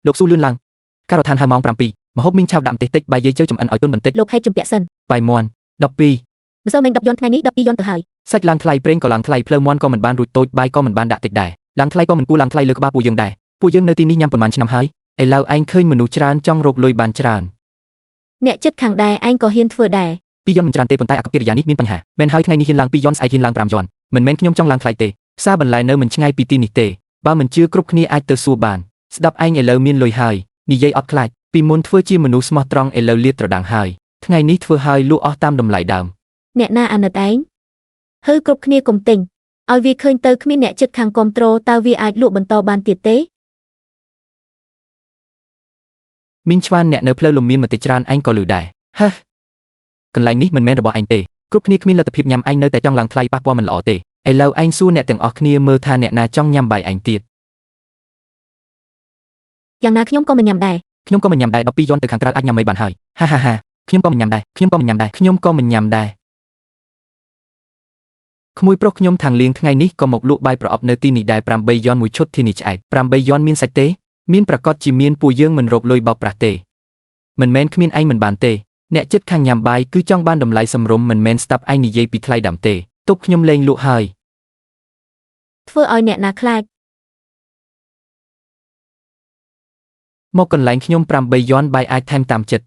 លោកស៊ូលឿនឡើងការដ្ឋានហៅម៉ោង7ម្ហូបមីងឆាវដាក់ម្ទេសតិចបាយយាយជើចំអិនឲ្យទន់បន្តិច លោកហេតុជំពាក់សិន បាយមាន់12 ម្សិលមិញ10យន់ថ្ងៃនេះ12យន់ទៅហើយ សាច់ឡើងថ្លៃប្រេងក៏ឡើងថ្លៃភ្លើងមាន់ក៏មិនបានរួចតូចបាយក៏មិនបានដាក់តិចដែរឡើងថ្លៃក៏មិនគួរឡើងថ្លៃលើក្បាលពួកយើងដែរពួកយើងនៅទីនេះញ៉ាំប៉ុន្មានឆ្នាំហើយឥឡូវឯងឃើញមនុស្សច្រើនចង់រកលុយបានច្រើន អ្នកចិត្តខាងដែរឯងក៏ហ៊ានធ្វើដែរ 2យន់មិនច្រើនទេប៉ុន្តែអាកប្បកិរិយានេះមានបញ្ហាមែនហើយថ្ងៃនេះហ៊ានឡើង2យន់ស្អែកហ៊ានឡើង5យន់មិនមែនខ្ញុំចង់ឡើងថ្លៃទេផ្សារបន្លែនៅមិនឆ្ងាយពីទីនេះទេបើមិនជឿគ្រប់គ្នាអាចទៅសួរបានស្ដាប់ឯងឥឡូវមានលុយហើយនិយាយអត់ខ្លាចពីមុនធ្វើជាមនុស្សស្មោះត្រង់ឥឡូវលាតត្រដាងហើយថ្ងៃនេះធ្វើហើយលក់អស់តាមតម្លៃដើម អ្នកណាអាណិតឯងហឺគ្រប់គ្នាកុំទិញឲ្យវាឃើញទៅគ្មានអ្នកចិត្តខាងគាំទ្រតើវាអាចលក់បន្តបានទៀតទេ មីងឆ្វានអ្នកនៅផ្លូវលំមានមតិច្រើនឯងក៏លឺដែរហេះកន្លែងនេះមិនមែនរបស់ឯងទេគ្រប់គ្នាគ្មានលទ្ធភាពញ៉ាំឯងនៅតែចង់ឡើងថ្លៃប៉ះពាល់មិនល្អទេឥឡូវឯងសួរអ្នកទាំងអស់គ្នាមើលថាអ្នកណាចង់ញ៉ាំបាយឯងទៀត យ៉ាងណាខ្ញុំក៏មិនញ៉ាំដែរ ខ្ញុំក៏មិនញ៉ាំដែរ12យន់ទៅខាងក្រៅអាចញ៉ាំមិនបានហើយហាហាហាខ្ញុំក៏មិនញ៉ាំដែរខ្ញុំក៏មិនញ៉ាំដែរខ្ញុំក៏មិនញ៉ាំដែរក្មួយប្រុសខ្ញុំខាងលៀងថ្ងៃនេះក៏មកលក់បាយប្រអប់នៅទីនេះដែរ8យន់មួយឈុតទីនេះឆ្អែត8យន់មានសាច់ទេមានប្រកាសជាមានពួកយើងមិនរកលុយបោកប្រាស់ទេមិនមែនគ្មានឯងមិនបានទេអ្នកចិត្តខាងញ៉ាំបាយគឺចង់បានតម្លៃសមរម្យមិនមែនស្ដាប់ឯងនិយាយពីថ្លៃដើមទេទុកខ្ញុំលែងលក់ហើយ ធ្វើឲ្យអ្នកណាខ្លាច មកកន្លែងខ្ញុំ8យន់បាយអាចថែមតាមចិត្ត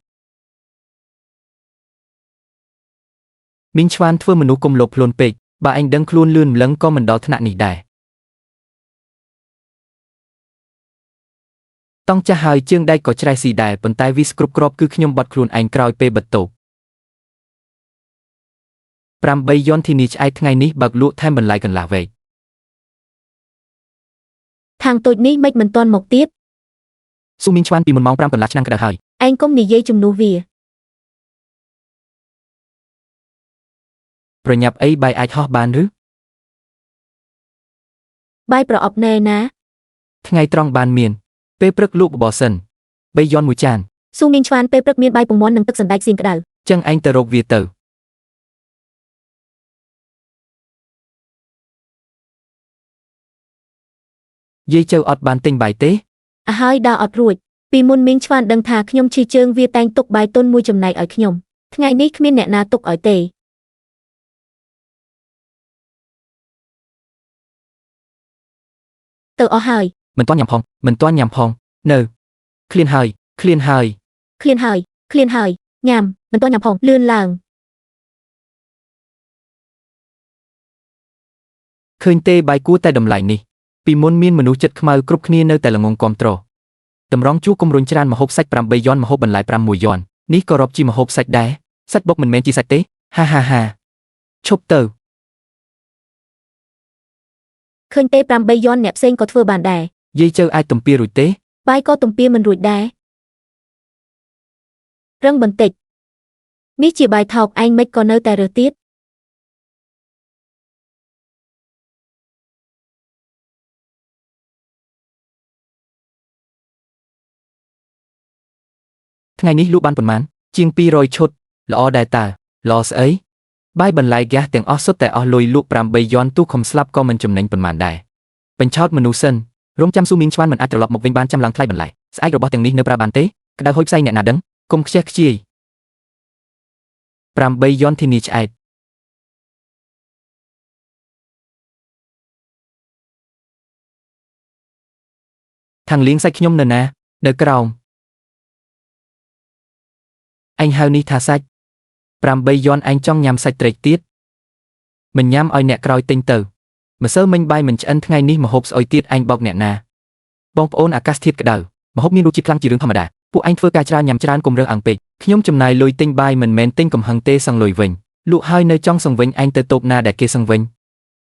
មីងឆ្វានធ្វើមនុស្សកុំលោភខ្លួនពេកបើឯងដឹងខ្លួនលឿនម្លឹងក៏មិនដល់ថ្នាក់នេះដែរតង់ចាស់ហើយជើងដែកក៏ច្រេះស៊ីដែរប៉ុន្តែវាគ្រប់គ្របគឺខ្ញុំបត់ខ្លួនឯងក្រោយពេលបិទតូប8យន់ធីនីឆ្អែតថ្ងៃនេះបើកលក់ថែមបន្លែកន្លះវែក ខាងតូចនេះមិនមិនទាន់មកទៀត ស៊ូមីងឆ្វានពីមុនម៉ោង5កន្លះឆ្នាំក្តៅហើយ ឯងកុំនិយាយជំនួសវា ប្រញាប់អីបាយអាចហោះបានឬ បាយប្រអប់ណែណា ថ្ងៃត្រង់បានមានពេលព្រឹកលក់បបរសិន3យន់មួយចាន ស៊ូមីងឆ្វានពេលព្រឹកមានបាយពងមាន់និងទឹកសណ្តែកសៀងក្តៅ ចឹងឯងទៅរកវាទៅយាយចៅអត់បានទិញបាយទេ អាហើយដើរអត់រួចពីមុនមីងឆ្វានដឹងថាខ្ញុំឈឺជើងវាតែងទុកបាយទុនមួយចំណែកឲ្យខ្ញុំថ្ងៃនេះគ្មានអ្នកណាទុកឲ្យទេទៅអស់ហើយ មិនទាន់ញ៉ាំផងមិនទាន់ញ៉ាំផងនៅឃ្លានហើយឃ្លានហើយ ឃ្លានហើយឃ្លានហើយញ៉ាំមិនទាន់ញ៉ាំផងលឿនឡើង ឃើញទេបាយគួរតែតម្លៃនេះពីមុនមានមនុស្សចិត្តខ្មៅគ្រប់គ្នានៅតែល្ងងគាំទ្រតម្រង់ជួរគុំរុញច្រើនម្ហូបសាច់8យន់ម្ហូបបន្លែ5 1យន់នេះក៏រាប់ជាម្ហូបសាច់ដែរសាច់បុកមិនមែនជាសាច់ទេហាហាហាឈប់ទៅ ឃើញទេ8យន់អ្នកផ្សេងក៏ធ្វើបានដែរ យាយចៅអាចទំពារួចទេ បាយក៏ទំពាមិនរួចដែររឹងបន្តិចនេះជាបាយថោកឯងមិនក៏នៅតែរើសទៀត ថ្ងៃនេះលក់បានប៉ុន្មានជាង200ឈុតល្អដែរតើល្អស្អីបាយបន្លែហ្គាសទាំងអស់សុទ្ធតែអស់លុយលក់8យន់ទោះខំស្លាប់ក៏មិនចំណេញប៉ុន្មានដែរបញ្ឆោតមនុស្សសិនរងចាំស៊ូមីងឆ្វានមិនអាចត្រឡប់មកវិញបានចាំឡើងថ្លៃបន្លែស្អែករបស់ទាំងនេះនៅប្រើបានទេក្តៅហុយផ្សែងអ្នកណាដឹងកុំខ្ជះខ្ជាយ8យន់ធានាឆ្អែតខាងលៀងសាច់ខ្ញុំនៅណានៅក្រោមឯងហៅនេះថាសាច់8យន់ឯងចង់ញ៉ាំសាច់ត្រីទៀតមិនញ៉ាំឲ្យអ្នកក្រោយទិញទៅម្សិលមិញបាយមិនឆ្អិនថ្ងៃនេះម្ហូបស្អុយទៀតឯងបោកអ្នកណាបងប្អូនអាកាសធាតុក្តៅម្ហូបមានរសជាតិខ្លាំងជារឿងធម្មតាពួកឯងធ្វើការច្រើនញ៉ាំច្រើនកុំរើសអើងពេកខ្ញុំចំណាយលុយទិញបាយមិនមែនទិញកំហឹងទេសឹងលុយវិញលក់ហើយនៅចង់សង្វិញឯងទៅតូបណាដែលគេសង្វិញ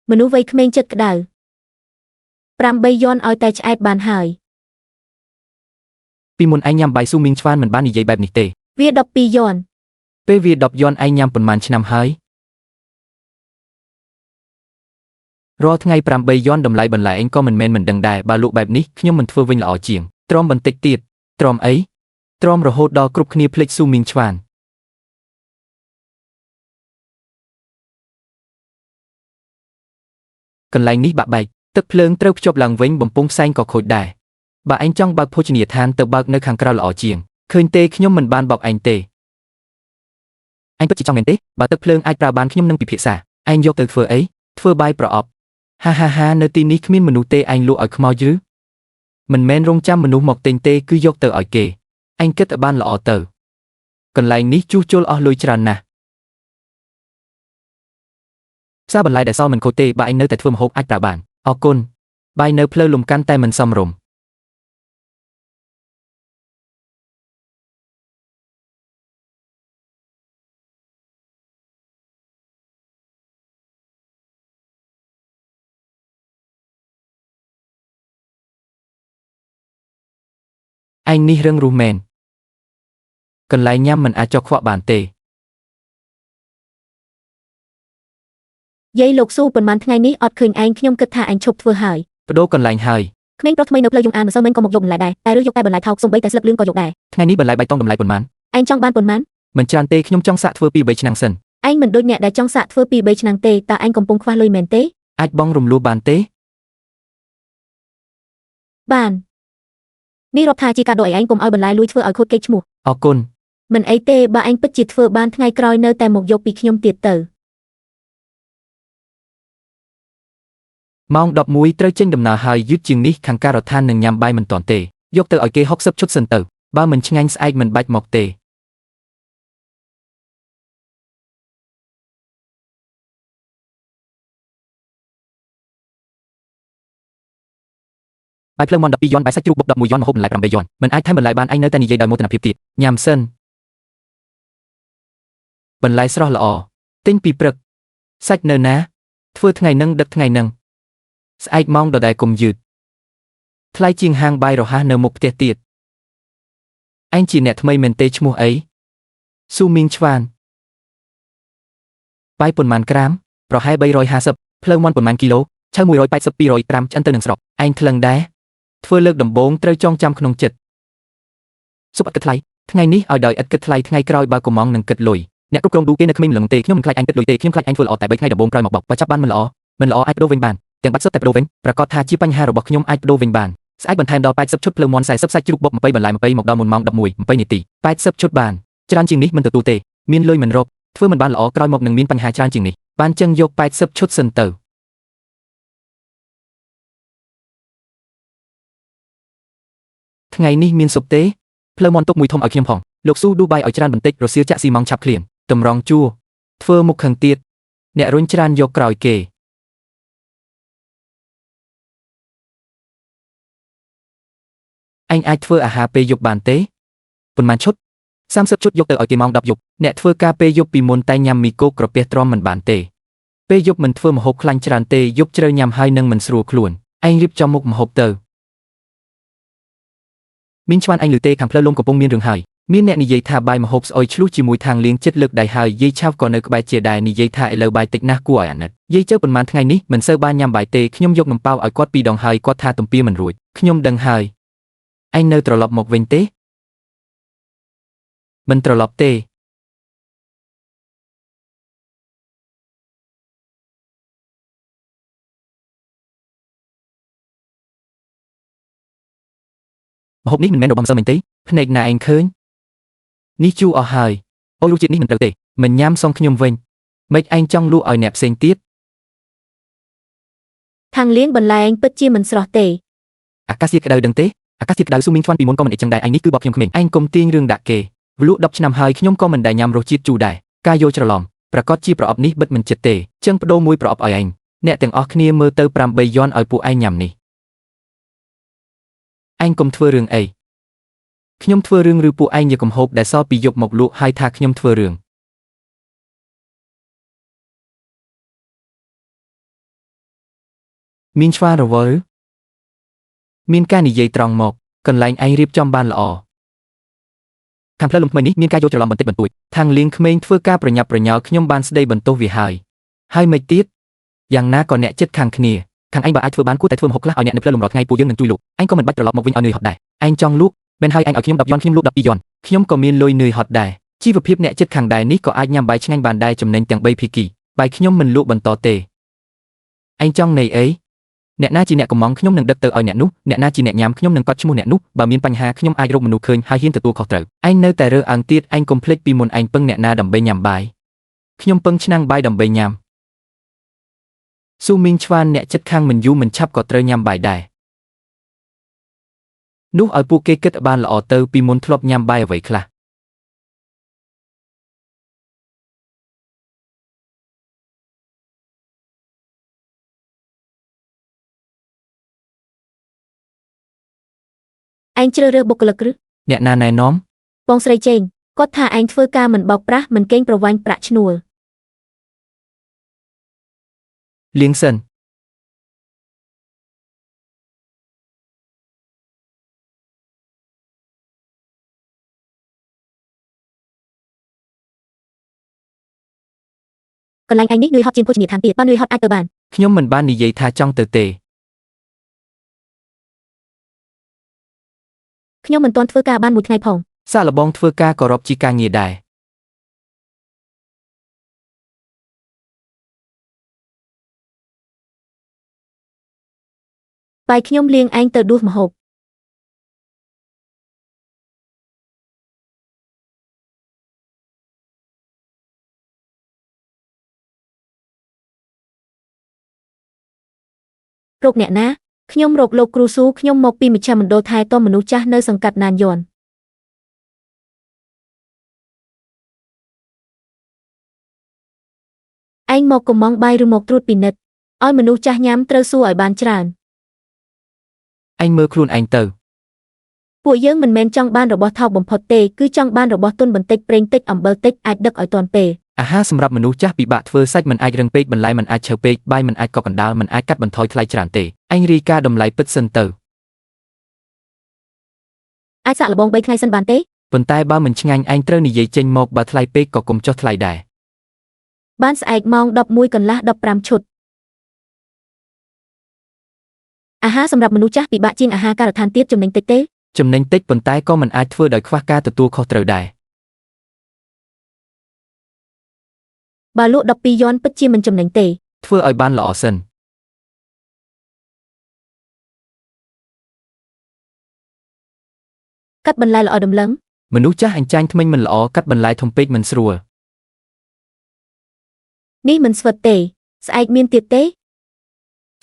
មនុស្សវ័យក្មេងចិត្តក្តៅ8យន់ឲ្យតែឆ្អែតបានហើយ ពីមុនឯងញ៉ាំបាយស៊ូមីងឆ្វានមិនបាននិយាយបែបនេះទេ វា12យន់ ពេលវា10យន់ឯងញ៉ាំប៉ុន្មានឆ្នាំហើយរាល់ថ្ងៃ8យន់តម្លៃបន្លែឯងក៏មិនមែនមិនដឹងដែរបើលក់បែបនេះខ្ញុំមិនធ្វើវិញល្អជាងទ្រាំបន្តិចទៀតទ្រាំអីទ្រាំរហូតដល់គ្រប់គ្នាភ្លេចស៊ូមីងឆ្វានកន្លែងនេះបាក់បែកទឹកភ្លើងត្រូវភ្ជាប់ឡើងវិញបំពង់ផ្សែងក៏ខូចដែរ បើឯងចង់បើកភោជនីយដ្ឋានទៅបើកនៅខាងក្រៅល្អជាងឃើញទេខ្ញុំមិនបានបោកឯងទេឯងពិតជាចង់មែនទេបើទឹកភ្លើងអាចប្រើបានខ្ញុំនឹងពិភាក្សាឯងយកទៅធ្វើអីធ្វើបាយប្រអប់ហាហាហានៅទីនេះគ្មានមនុស្សទេឯងលក់ឲ្យខ្មោចឬមិនមែនរងចាំមនុស្សមកទិញទេគឺយកទៅឲ្យគេឯងគិតឲ្យបានល្អទៅកន្លែងនេះជួសជុលអស់លុយច្រើនណាស់ផ្សារបន្លែដែលសល់មិនខូចទេបើឯងនៅតែធ្វើម្ហូបអាចប្រើបានអរគុណបាយនៅផ្លូវលំកាន់តែមិនសមរម្យឯងនេះរឹងរូសមែនកន្លែងញ៉ាំមិនអាចចោះខ្វក់បានទេ យាយលោកស៊ូប៉ុន្មានថ្ងៃនេះអត់ឃើញឯងខ្ញុំគិតថាឯងឈប់ធ្វើហើយ បដូរកន្លែងហើយ ក្មេងប្រុសថ្មីនៅផ្លូវយងអានម្សិលមិញក៏មកយកបន្លែដែរតែឬយកតែបន្លែថោកសូម្បីតែស្លឹកលឿងក៏យកដែរ ថ្ងៃនេះបន្លែបៃតងតម្លៃប៉ុន្មាន ឯងចង់បានប៉ុន្មាន មិនច្រើនទេខ្ញុំចង់សាកធ្វើពី3ឆ្នាំសិន ឯងមិនដូចអ្នកដែលចង់សាកធ្វើពី3ឆ្នាំទេតើឯងកំពុងខ្វះលុយមែនទេ អាចបងរំលោះបានទេ បាននេះរាប់ថាជាការដកឲ្យឯងកុំឲ្យបន្លែលួចធ្វើឲ្យខូចកេរ្តិ៍ឈ្មោះ អរគុណ មិនអីទេបើឯងពិតជាធ្វើបានថ្ងៃក្រោយនៅតែមកយកពីខ្ញុំទៀតទៅ ម៉ោង11ត្រូវចេញដំណើរហើយយឺតជាងនេះខាងការដ្ឋាននឹងញ៉ាំបាយមិនតាន់ទេយកទៅឲ្យគេ60ឈុតសិនទៅបើមិនឆ្ងាញ់ស្អែកមិនបាច់មកទេបាយភ្លើងមន់12យន់បាយសាច់ជ្រូកបុក11យន់ម្ហូបបន្លែ8យន់មិនអាចថែមបន្លែបានឯងនៅតែនិយាយដោយមោទនភាពទៀតញ៉ាំសិនបន្លែស្រស់ល្អទិញពីព្រឹកសាច់នៅណាធ្វើថ្ងៃនឹងដឹកថ្ងៃនឹងស្អែកម៉ោងដដែលកុំយឺតថ្លៃជាងហាងបាយរហ័សនៅមុខផ្ទះទៀតឯងជាអ្នកថ្មីមែនទេឈ្មោះអីស៊ូមីងឆ្វានបាយប៉ុន្មានក្រាមប្រហែល350ភ្លើងមន់ប៉ុន្មានគីឡូឆៅ180 200ក្រាមឆ្អិនទៅនឹងស្រុកឯងថ្លឹងដែរធ្វើលើកដំបូងត្រូវចងចាំក្នុងចិត្តសុបអត់គិតថ្លៃថ្ងៃនេះឲ្យដោយឥតគិតថ្លៃថ្ងៃក្រោយបើកុំងនឹងគិតលុយអ្នកគ្រប់គ្រងឌូគេនៅក្មេងម្លឹងទេខ្ញុំមិនខ្លាចឯងគិតលុយទេខ្ញុំខ្លាចឯងធ្វើល្អតែ3ថ្ងៃដំបូងក្រោយមកបោកបើចាប់បានមិនល្អមិនល្អអាចបដូរវិញបានទាំងបាច់សុទ្ធតែបដូរវិញប្រកាសថាជាបញ្ហារបស់ខ្ញុំអាចបដូរវិញបានស្អែកបន្ថែមដល់80ឈុតភ្លើងមន់40សាច់ជ្រូកបុក20បន្លែ20មកដល់មុនម៉ោង11 20នាទី80ឈុតបានច្រើនជាងនេះមិនទទួលទេមានលុយមិនរកធ្វើមិនបានល្អក្រោយមកនឹងមានបញ្ហាច្រើនជាងនេះបានចឹងយក80ឈុតសិនទៅថ្ងៃនេះមានសុបទេភ្លើងមន់ទុកមួយធំឲ្យខ្ញុំផងលោកស៊ូឌូបាយឲ្យច្រើនបន្តិចរសៀលចាក់ស៊ីម៉ងឆាប់ឃ្លានតម្រង់ជួរធ្វើមុខខឹងទៀតអ្នករុញច្រានយកក្រោយគេឯងអាចធ្វើអាហារពេលយប់បានទេប៉ុន្មានឈុត30ឈុតយកទៅឲ្យគេម៉ោង10យប់អ្នកធ្វើការពេលយប់ពីមុនតែញ៉ាំមីគោក្រពះទ្រាំមិនបានទេពេលយប់មិនធ្វើម្ហូបខ្លាញ់ច្រើនទេយប់ជ្រៅញ៉ាំហើយនឹងមិនស្រួលខ្លួនឯងរៀបចំមុខម្ហូបទៅមានឆ្វានឯងឬទេខាងផ្លូវលំកំពុងមានរឿងហើយមានអ្នកនិយាយថាបាយម្ហូបស្អុយឆ្លុះជាមួយខាងលៀងចិត្តលើកដៃហើយយាយឆាវក៏នៅក្បែរជាដែរនិយាយថាឥឡូវបាយតិចណាស់គួរឲ្យអាណិតយាយជើប៉ុន្មានថ្ងៃនេះមិនសូវបានញ៉ាំបាយទេខ្ញុំយកនំប៉ាវឲ្យគាត់ពីរដងហើយគាត់ថាទំពាមិនរួចខ្ញុំដឹងហើយឯងនៅត្រឡប់មកវិញទេមិនត្រឡប់ទេម្ហូបនេះមិនមែនរបស់ម្សិលមិញទេភ្នែកណាឯងឃើញនេះជូរអស់ហើយអូរសជាតិនេះមិនត្រូវទេមិនញ៉ាំសុំខ្ញុំវិញមិនឯងចង់លក់ឲ្យអ្នកផ្សេងទៀត ខាងលៀងបន្លែឯងពិតជាមិនស្រស់ទេ អាកាសធាតុក្តៅដឹងទេអាកាសធាតុក្តៅស៊ូមីងឆ្វានពីមុនក៏មិនអីចឹងដែរឯងនេះគឺបបខ្ញុំក្មេងឯងកុំទាញរឿងដាក់គេលក់10ឆ្នាំហើយខ្ញុំក៏មិនដែលញ៉ាំរសជាតិជូរដែរការយល់ច្រឡំប្រកាសជាប្រអប់នេះបិទមិនចិត្តទេចឹងបដូរមួយប្រអប់ឲ្យឯងអ្នកទាំងអស់គ្នាមើលទៅ8យន់ឲ្យពួកឯងញ៉ាំនេះឯងកុំធ្វើរឿងអីខ្ញុំធ្វើរឿងឬពួកឯងយកកំហូបដែលសល់ពីយប់មកលក់ហើយថាខ្ញុំធ្វើរឿងមានឆ្វានរវល់មានការនិយាយត្រង់មកកន្លែងឯងរៀបចំបានល្អខាងផ្លូវលំថ្មីនេះមានការយកច្រឡំបន្តិចបន្តួចខាងលៀងក្មេងធ្វើការប្រញាប់ប្រញាល់ខ្ញុំបានស្ដីបន្ទោសវាហើយហើយមិនទៀតយ៉ាងណាក៏អ្នកចិត្តខាងគ្នាខាងឯងបើអាចធ្វើបានគួរតែធ្វើម្ហូបខ្លះឲ្យអ្នកនៅផ្លូវលំរាល់ថ្ងៃពួកយើងនឹងជួយលក់ឯងក៏មិនបាច់ត្រឡប់មកវិញឲ្យនឿយហត់ដែរឯងចង់លក់មិនហើយឯងឲ្យខ្ញុំ10យន់ខ្ញុំលក់12យន់ខ្ញុំក៏មានលុយនឿយហត់ដែរជីវភាពអ្នកចិត្តខាងដែរនេះក៏អាចញ៉ាំបាយឆ្ងាញ់បានដែរចំណេញទាំង3ភាគីបាយខ្ញុំមិនលក់បន្តទេឯងចង់នៃអី អ្នកណាជាអ្នកកំងខ្ញុំនឹងដឹកទៅឲ្យអ្នកនោះអ្នកណាជាអ្នកញ៉ាំខ្ញុំនឹងកត់ឈ្មោះអ្នកនោះបើមានបញ្ហាខ្ញុំអាចរកមនុស្សឃើញហើយហ៊ានទទួលខុសត្រូវឯងនៅតែរើអើងទៀតឯងកុំភ្លេចពីមុនឯងពឹងអ្នកណាដើម្បីញ៉ាំបាយខ្ញុំពឹងឆ្នាំងបាយដើម្បីញ៉ាំស៊ូមីងឆ្វានអ្នកចិត្តខាងមិនយូរមិនឆាប់ក៏ត្រូវញ៉ាំបាយដែរនោះឲ្យពួកគេគិតបានល្អទៅពីមុនធ្លាប់ញ៉ាំបាយអ្វីខ្លះ ឯងជ្រើសរើសបុគ្គលិកឬ អ្នកណាណែនាំ បងស្រីចេងគាត់ថាឯងធ្វើការមិនបោកប្រាស់មិនកេងប្រវ័ញ្ចប្រាក់ឈ្នួល លៀងសិន កន្លែងឯងនេះនឿយហត់ជាងភោជនីយដ្ឋានទៀតបើនឿយហត់អាចទៅបាន ខ្ញុំមិនបាននិយាយថាចង់ទៅទេ ខ្ញុំមិនទាន់ធ្វើការបានមួយថ្ងៃផង សាកល្បងធ្វើការក៏រាប់ជាការងារដែរ បាយខ្ញុំលៀងឯងទៅដួសម្ហូបរកអ្នកណាខ្ញុំរកលោកគ្រូស៊ូខ្ញុំមកពីមជ្ឈមណ្ឌលថែទាំមនុស្សចាស់នៅសង្កាត់ណានយ័នឯងមកកំងបាយឬមកត្រួតពិនិត្យឲ្យមនុស្សចាស់ញ៉ាំត្រូវសួរឲ្យបានច្រើន ឯងមើលខ្លួនឯងទៅ ពួកយើងមិនមែនចង់បានរបស់ថោកបំផុតទេគឺចង់បានរបស់ទន់បន្តិចប្រេងតិចអំបិលតិចអាចដឹកឲ្យទាន់ពេល អាហារសម្រាប់មនុស្សចាស់ពិបាកធ្វើសាច់មិនអាចរឹងពេកបន្លែមិនអាចឆៅពេកបាយមិនអាចកក់កណ្ដាលមិនអាចកាត់បន្ថយថ្លៃច្រើនទេឯងរាយការណ៍តម្លៃពិតសិនទៅ អាចសាកល្បង3ថ្ងៃសិនបានទេ ប៉ុន្តែបើមិនឆ្ងាញ់ឯងត្រូវនិយាយចេញមកបើថ្លៃពេកក៏កុំចុះថ្លៃដែរ បានស្អែកម៉ោង11កន្លះ15ឈុតអាហារសម្រាប់មនុស្សចាស់ពិបាកជាងអាហារការដ្ឋានទៀតចំណេញតិចទេ ចំណេញតិចប៉ុន្តែក៏មិនអាចធ្វើដោយខ្វះការទទួលខុសត្រូវដែរ បើលក់12យន់ពិតជាមិនចំណេញទេ ធ្វើឲ្យបានល្អសិន កាត់បន្លែល្អដំឡឹង មនុស្សចាស់អញ្ចាញធ្មេញមិនល្អកាត់បន្លែធំពេកមិនស្រួល នេះមិនស្វិតទេស្អែកមានទៀតទេ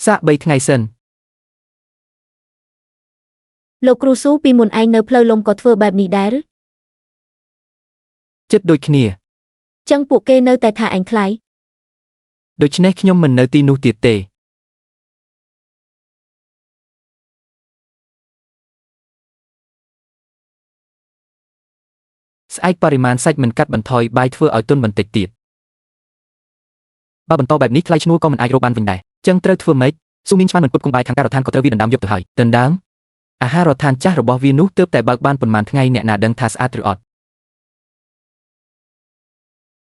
សាក3ថ្ងៃសិន លោកគ្រូស៊ូពីមុនឯងនៅផ្លូវលំក៏ធ្វើបែបនេះដែរឬ ចិត្តដូចគ្នា ចឹងពួកគេនៅតែថាឯងថ្លៃ ដូច្នេះខ្ញុំមិននៅទីនោះទៀតទេស្អែកបរិមាណសាច់មិនកាត់បន្ថយបាយធ្វើឲ្យទន់បន្តិចទៀតបើបន្តបែបនេះថ្លៃឈ្នួលក៏មិនអាចរកបានវិញដែរចឹងត្រូវធ្វើម៉េចស៊ូមីងឆ្វានមិនពុតគង់បាយខាងការដ្ឋានក៏ត្រូវវាដណ្ដើមយកទៅហើយដណ្ដើមអាហារដ្ឋានចាស់របស់វានោះទើបតែបើកបានប៉ុន្មានថ្ងៃអ្នកណាដឹងថាស្អាតឬអត់